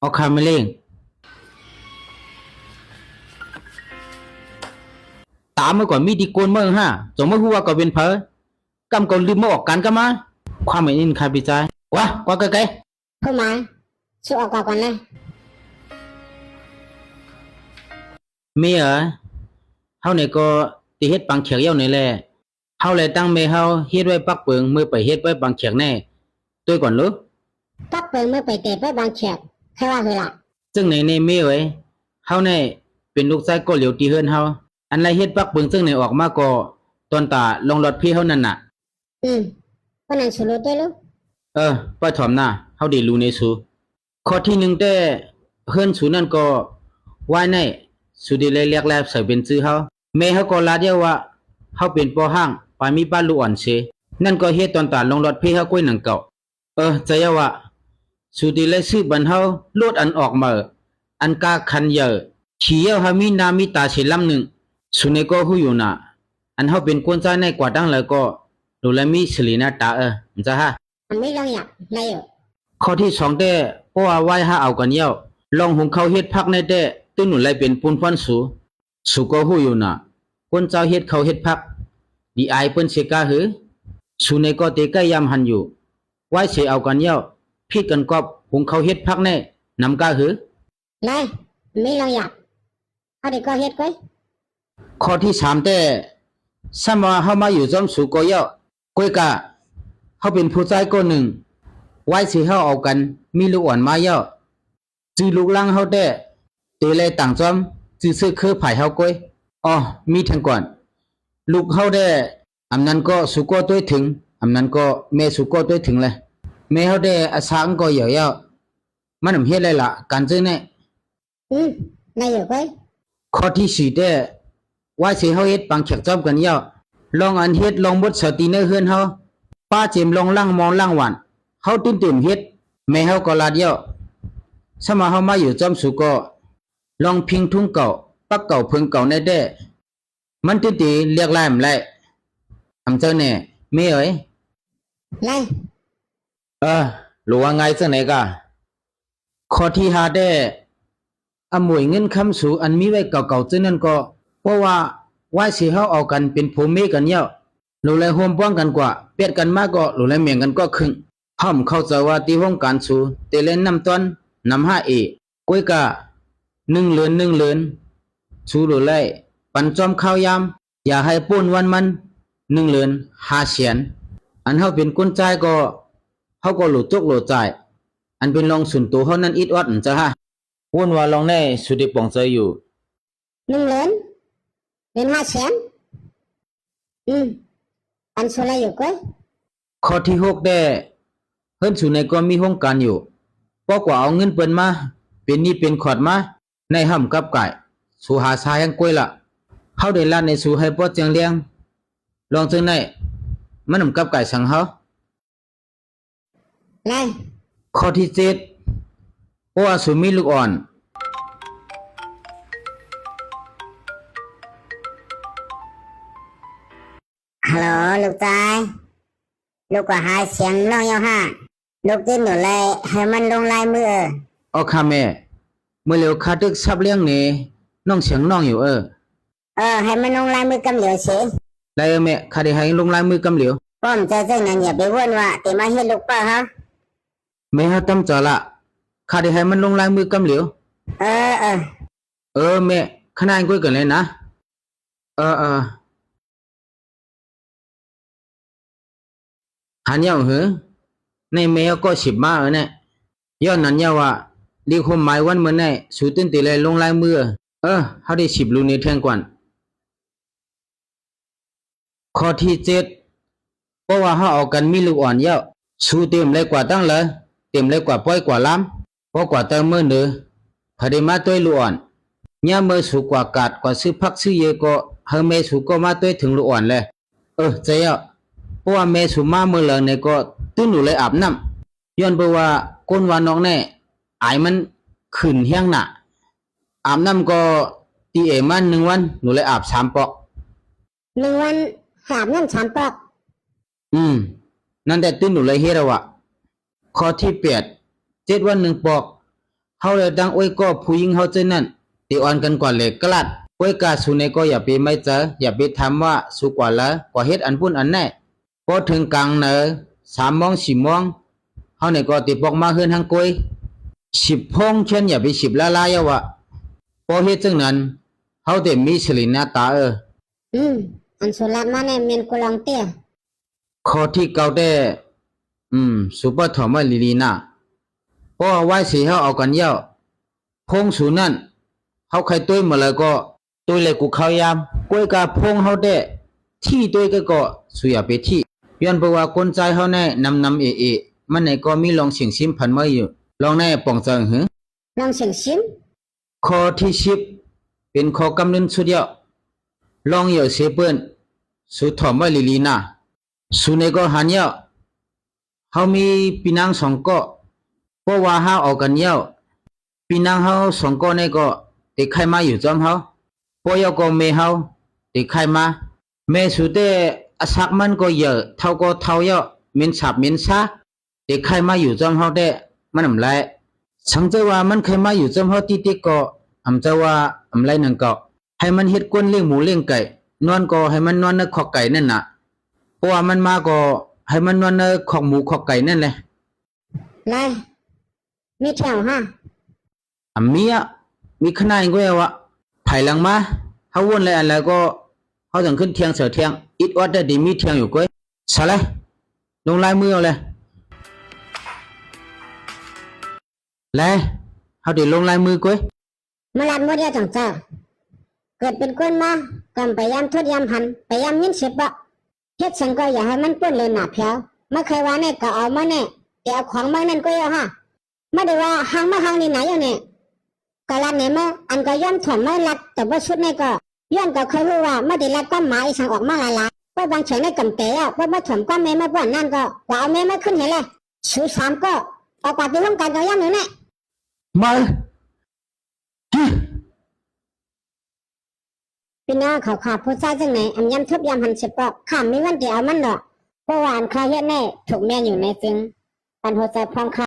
ອອກຂ້າແມ່ເລ້ງ ຕາມມາກ່ອນ ມີຕິໂກນເມືອງຫ້າ ຈົ່ງມາຮູ້ວ່າກະເປັນໃຜ ກຳກະລືມມາອອກການກະມາ ຄວາມແມ່ນອີ່ນຂ້າພີ່ຊາຍ ກວ່າ ກວ່າໄກໆ ຜູ້ໝາຍ ຊູອອກກ່ອນນະ ເມເອີຍ ເຮົານີ້ກໍໄດ້ເຮັດປາງແຂກແລ້ວນີ້ແຫຼະ ເຮົາແລະຕັ້ງແມ່ເຮົາເຮັດໄວ້ປັກເປິງ ເມື່ອໄປເຮັດໄວ້ປາງແຂກແນ່ ໂຕຍກ່ອນເລີ ປັກເປິງເມື່ອໄປແຕ່ໄວ້ບາງແຂກ ໃຜວ່າເຮີລະ ຈັ່ງໃດແນ່ເມເອີຍ ເຮົານີ້ເປັນລູກຊາຍກໍຫຼຽວທີ່ເຮືອນເຮົາ ອັນໄດ້ເຮັດປັກເປິງຈັ່ງໃດອອກມາກໍ ຕອນຕາລອງລອດເພເຮົານັ້ນນະ ອືມ ປານນັ້ນສູຮູ້ເດ້ລູກ ເອີ ປ້າຖອມນະ ເຮົາໄດ້ຮູ້ແນ່ສູ ຂໍ້ທີໜຶ່ງແຕ່ ເຮືອນສູນັ້ນກໍ ວາຍໃນ ສູໄດ້ເລກລາຍໃສ່ເປັນຊື່ເຮົາ ແມ່ເຮົາກໍລາດເວົ້າວ່າ ເຮົາເປັນພໍ່ຮ້າງ ປານມີປ້າລູກອ່ອນເສ ນັ້ນກໍເຮັດຕອນຕາລອງລອດເພເຮົາກ້ວຍໜັງເກົ່າ ເອີ ຈະເວົ້າວ່າ ສູໄດ້ລາຍຊື້ບັນເຮົາລົດອັນອອກໃໝ່ ອັນກາຄັນໃຫຍ່ ຂີ່ເຫຍົ້າເຮົາມີໜ້າມີຕາເສລຳໜຶ່ງ ສູນີ້ກໍຮູ້ຢູ່ນະ ອັນເຮົາເປັນຄົນຊາຍໃນກວ່າຕັ້ງຫຼາຍກໍ ໂລລະມີສະຫຼີໜ້າຕາ ເອີ ມັນຈະຫາ ອັນນີ້ລອງຢາກໄດ້ຢູ່ ຂໍ້ທີສອງແຕ່ ເພາະວ່າວາຍຫາເອົາກັນແລ້ວ ລອງຫຸງເຂົ້າເຮັດຜັກໃນແຕ່ ຕື່ນໜູໄລເປັນປຸນພອນສູ ສູກໍຮູ້ຢູ່ນະ ຄົນເຈົ້າເຮັດເຂົ້າເຮັດຜັກ ດີອາຍເພິ່ນເສກາຫື ສູນີ້ກໍເຕະໄກ່ຍາມຫັ້ນຢູ່ ວາຍເສເອົາກັນແລ້ວ ຜິດກັນກອບຫຸງເຂົ້າເຮັດຜັກແນ່ ນຳກາຫື ນາຍ ມີລອງຢາກ ເຮົາໄດ້ກໍເຮັດກ້ວຍ ຂໍ້ທີສາມແຕ່ ຊ້ຳວ່າເຮົາມາຢູ່ຈ້ອມສູກໍແລ້ວ ກ້ວຍກະ ເຮົາເປັນຜູ້ຊາຍກໍໜຶ່ງ ວາຍເສເຮົາເອົາກັນ ມີລູກອ່ອນມາແລ້ວ ຈື່ລູກຫຼັງເຮົາແຕ່ ເຕໄລຕ່າງຈອມ ຈື່ເຊື້ອເຄືອພາຍເຮົາກ້ວຍ ອໍ ມີແທ່ງກ່ອນ ລູກເຮົາແດ່ ອຳນັ້ນກໍສູກໍຕົວເຖິງ ອຳນັ້ນກໍແມ່ສູກໍຕົວເຖິງແລະ ແມ່ເຮົາແດ່ ອາສາອັງກໍເຫຍົ້າແລ້ວ ມັນອຳເຮັດໄດ້ລະ ການເຈີແນ່ ອືມ ໄດ້ຢູ່ກ້ວຍ ຂໍ້ທີສີ່ແຕ່ ວາຍເສເຮົາເຮັດປາງແຂກຈອມກັນແລ້ວ ລອງອັນເຮັດລອງໝົດສະຕິໃນເຮືອນເຮົາ ປ້າເຈັມລອງລ້າງໝໍ້ລ້າງຫວານ ເຮົາຕື່ນຕື່ມເຮັດ ແມ່ເຮົາກໍລາດແລ້ວ ຊ້ຳວ່າເຮົາມາຢູ່ຈ້ອມສູກໍ ລອງພິງທຸງເກົ່າ ປັກເກົ່າເພິງເກົ່າແນ່ແຕ່ ມັນຕື່ນຕີລຽກລາຍມາໄລ ອຳເຈົ້າແນ່ ເມເອີຍ ໄລ ເອີ ຫຼູວ່າງ່າຍຈັ່ງໃດກະ ຂໍ້ທີຫ້າແຕ່ ອຳມວຍເງິນຄຳສູອັນມີໄວ້ເກົ່າໆ ເຈົ້ານັ້ນກໍ ເພາະວ່າວາຍເສເຮົາເອົາກັນເປັນຜົວເມກັນແລ້ວ ໂລໄລຮ່ວມປ້ອງກັນກວ່າ ແປດກັນມາກໍໂລໄລແມງກັນກໍຄຶ່ງ ເຮົາເຂົ້າໃຈວ່າທີ່ໂຮງການສູ ແຕ່ແລະນຳຕອນນຳຫາເອ ກ້ວຍກະ ໜຶ່ງເດືອນໜຶ່ງເດືອນ ສູໂລໄລປັນຈອມຄາວຍາມ ຢ່າໃຫ້ປົນວັນມັນ ໜຶ່ງເດືອນຫ້າແສນ ອັນເຮົາເປັນຄົນຈ່າຍກໍ ເຮົາກໍໂຫຼຈົກໂຫຼຈ່າຍ ອັນເປັນລອງສ່ວນໂຕເຮົານັ້ນອິດອອດ ອັນເຈົ້າຫາ ວົນວ່າລອງແນ່ ສູໄດ້ປອງໃຈຢູ່ ໜຶ່ງເດືອນ ເດືອນຫ້າແສນ ອືມ ອັນສູໄລຢູ່ກ້ວຍ ຂໍ້ທີຫົກແດ່ ເຮືອນສູໃນກໍມີໂຮງການຢູ່ ເພາະກວ່າເອົາເງິນເພິ່ນມາ ເປັນໜີ້ເປັນຂອດມາ ໃນຫ້ຳກັບກາຍ ສູຫາຊາແຮງກ້ວຍລະ ເຮົາໄດ້ລາດໃນສູໃຫ້ພໍແຈ້ງແລງ ລອງຈັ່ງໃດ ມັນນຳກັບກາຍສັງເຮົາ ນາຍ ຂໍ້ທີເຈັດ ເພາະວ່າສູມີລູກອ່ອນ ຮັລໂຫຼ ລູກຊາຍ ລູກກໍຫາສຽງນ້ອງເຍົາຫາ ລູກຕິດໜູໄລ ໃຫ້ມັນລົງລາຍມືເອີ ອໍ ຂ້າແມ່ ມື້ເຫຼວຂ້າຕຶກສັບລ້ຽງເນ ນ້ອງສຽງນ້ອງຢູ່ເອີ ເອີ ໃຫ້ມັນລົງລາຍມືກຳຫຼຽວເສ ໄດ້ເອີແມ່ ຂ້າໄດ້ໃຫ້ລົງລາຍມືກຳຫຼຽວ ປ້ອມໃຈຈັ່ງນັ້ນ ຢ່າໄປວົນວ່າ ເຕມາເຮັດລູກປ້າເຮົາ ແມ່ເຮົາຕຳໃຈລະ ຂ້າໄດ້ໃຫ້ມັນລົງລາຍມືກຳຫຼຽວ ເອີ ເອີ ເອີ ແມ່ ຂະໜາດກ້ວຍກັນເລີຍນະ ເອີ ເອີ ຫັນເຫຍົາເຫີ ໃນແມ່ເຮົາກໍສິບມາເອີແນ່ ຍ້ອນນັ້ນເຫຍົາວ່າ ລີກຮົ່ມໝາຍວັນມື້ໃນ ສູຕື່ນຕີໄລລົງລາຍມື ເອີ ເຮົາໄດ້ສິບລູໃນແທ່ງກ່ອນ ຂໍ້ທີເຈັດ ເພາະວ່າເຮົາເອົາກັນມີລູກອ່ອນແລ້ວ ສູເຕັມໄລກວ່າຕັ້ງເລີຍ ເຕັມໄລກວ່າປ່ອຍກວ່າລາມ ເພາະກວ່າແຕ່ມື້ເນີ ໃຜໄດ້ມາຕ້ວຍລູກອ່ອນ ຍາມເມື່ອສູກວ່າກາດກວ່າຊື້ຜັກຊື້ເຢກໍ ເຮີແມ່ສູກໍມາຕ້ວຍເຖິງລູກອ່ອນແລະ ເອີ ໃຈແລ້ວ ເພາະວ່າແມ່ສູມາມື້ເລີງໃນກໍຕື່ນໜູໄລອາບນ້ຳ ຍ້ອນເພາະວ່າຄົນວ່ານອກແນ່ ອາຍມັນຂຶ້ນແຮງໜ້າ ອາບນ້ຳກໍຕີເອມາໜຶ່ງວັນ ໜູໄລອາບສາມປອກ ໜຶ່ງວັນໃຫ້ອາບນ້ຳສາມປອກ ອືມ ນັ້ນແຫຼະຕື່ນໜູໄລເຮັດເອົາວະ ຂໍ້ທີແປດ ເຈັດວັນໜຶ່ງປອກ ເຮົາແລະ ດັ່ງໂອ້ຍກໍຜູ້ຍິງເຮົາເຈົ້ານັ້ນ ເຕະອ່ອນກັນກວ່າແຫຼກກະລາດ. ກ້ວຍກາສູນໃນກໍຢ່າໄປໄວ້ໃຈ, ຢ່າໄປຖາມວ່າສູກວ່າລາວ ກວ່າເຮັດອັນປຸ້ນອັນໃນ. ພໍເຖິງກາງໃນ ສາມໂມງ ສີ່ໂມງ ເຮົາໃນກໍເຕະປອກມາເຮືອນຫັ້ນກ້ວຍ. ສິບໂພງແຄ້ນຢ່າໄປສິບລ້າໆ ຢ່າວ່າ. ພໍເຮັດຈັ່ງນັ້ນ ເຮົາເຕະມີສະຫຼີໜ້າຕາເອີ. ອືມ ອັນສູລາດມາແນ່ແມ່ນກູລອງເຕະ. ຂໍ້ທີເກົ້າແຕ່ ອືມ ສູປະຖອມໄວ້ລີໆນະ. ເພາະວ່າວາຍສີເຮົາເອົາກັນແລ້ວ ໂພງສູນັ້ນ ເຮົາໃຄ່ຕົວຍເມື່ອໃດກໍຕົວຍແລະກູເຂົ້າຍາມ. ກ້ວຍກາໂພງເຮົາແຕ່ ທີ່ຕົວຍກໍ ກໍສູຢ່າໄປທີ່ ຍ້ອນເພາະວ່າຄົນຊາຍເຮົາແນ່ນຳນຳເອເອ ມັນໃນກໍມີລອງສຽງຊິມພັນເມື່ອຢູ່. ລອງແນ່ປອງເຈີຫື? ລອງສຽງຊິມ. ຂໍ້ທີສິບ ເປັນຂໍ້ກຳລຶນສຸດຍອດ. ລອງເຫຍົາເຊເປີ້ນ ສູຖອມໄວ້ລີໆນະ. ສູໃນກໍຫັນແລ້ວ ເຮົາມີປີນາງສອງເກາະ. ເພາະວ່າເຮົາເອົາກັນແລ້ວ ປີນາງເຮົາສອງເກາະໃນກໍເຕະໄຂ່ມາຢູ່ຈ້ອມເຮົາ. ພໍແລ້ວກໍແມ່ເຮົາເຕະໄຂ່ມາ. ແມ່ສູແຕ່ອາສັກມັນກໍເຫຍີ້ ເຖົ້າກໍເຖົ້າແລ້ວ ເໝັນສາບເໝັນຊາ. ເຕະໄຂ່ມາຢູ່ຈ້ອມເຮົາແຕ່ ມັນອຳໄລ. ສັງເຈົ້າວ່າມັນໄຂ່ມາຢູ່ຈ້ອມເຮົາຕິດໆ ກໍອຳເຈົ້າວ່າອຳໄລໜຶ່ງເກາະ. ໃຫ້ມັນເຮັດກວນລ້ຽງໝູລ້ຽງໄກ່ ນອນກໍໃຫ້ມັນນອນໃນຄອກໄກ່ນັ້ນນະ. ເພາະວ່າມັນມາກໍໃຫ້ມັນນອນໃນຄອກໝູຄອກໄກ່ນັ້ນແຫຼະ. ໄລ ມີແຖວຫາ? ອຳເມຍ ມີຂະໜາດກໍແລ້ວອະ. ພາຍຫຼັງມາ ເຮົາວົນແລະອັນແລະກໍ ເຮົາຈັ່ງຂຶ້ນທ່ຽງເສີທ່ຽງ ອິດອອດໄດ້ດີມີທ່ຽງຢູ່ກ້ວຍ. ສາລະ ລົງລາຍມືເອົາແລະ. ແລ ເຮົາໄດ້ລົງລາຍມືກ້ວຍ. ມາລາດໝົດແລ້ວຈັ່ງເຈົ້າ. ເກີດເປັນຄົນມາ ກໍພະຍາຍາມທົດຍາມຫັນ ພະຍາຍາມຍິນເສຍເບາະ. ເຮັດສັງກໍຢ່າໃຫ້ມັນປົນເລີນໜ້າແຜວ. ມາເຄີຍວ່າແນ່ກໍເອົາມາແນ່ ແຕ່ເອົາຂອງມານັ້ນກໍເອົາຫາ. ມາໄດ້ວ່າຮັ່ງມາຮັ່ງນີ້ນາຢູ່ນີ້ ກໍລັດນີ້ມາ ອັນກໍຍອມຖ່ວມມາລັດ ແຕ່ບໍ່ສຸດນີ້ກໍ ຍ້ອນກໍເຄີຍຮູ້ວ່າມາໄດ້ລັດຄວາມໝາຍອີ່ສັງອອກມາຫຼາຍໆ ເພາະບາງເທື່ອໃນກຳແປແລ້ວ ບໍ່ມາຖ່ວມຄວາມແມ່ມາປ້ອນນັ້ນກໍ ກວ່າເອົາແມ່ມາຂຶ້ນໃຫ້ແລະ. ສູສາມກໍອອກປາກໄປຮ່ວມກັນກໍຍາມນີ້ແນ່. ມາ ພີ່ນ້ອງເຂົາຂ້າຜູ້ຊາຍຈັ່ງໃດ ອັນຍາມທຸບຍາມຫັນຊິເປາະ ຂ້າມີວັນທີ່ເອົາມັນດອກ ເພາະວ່າອັນຂ້າເຮັດແນ່ ຖືກແມ່ນຢູ່ໃນຈຶ່ງ ປັນຫົວໃຈພ້ອມຂ້າ.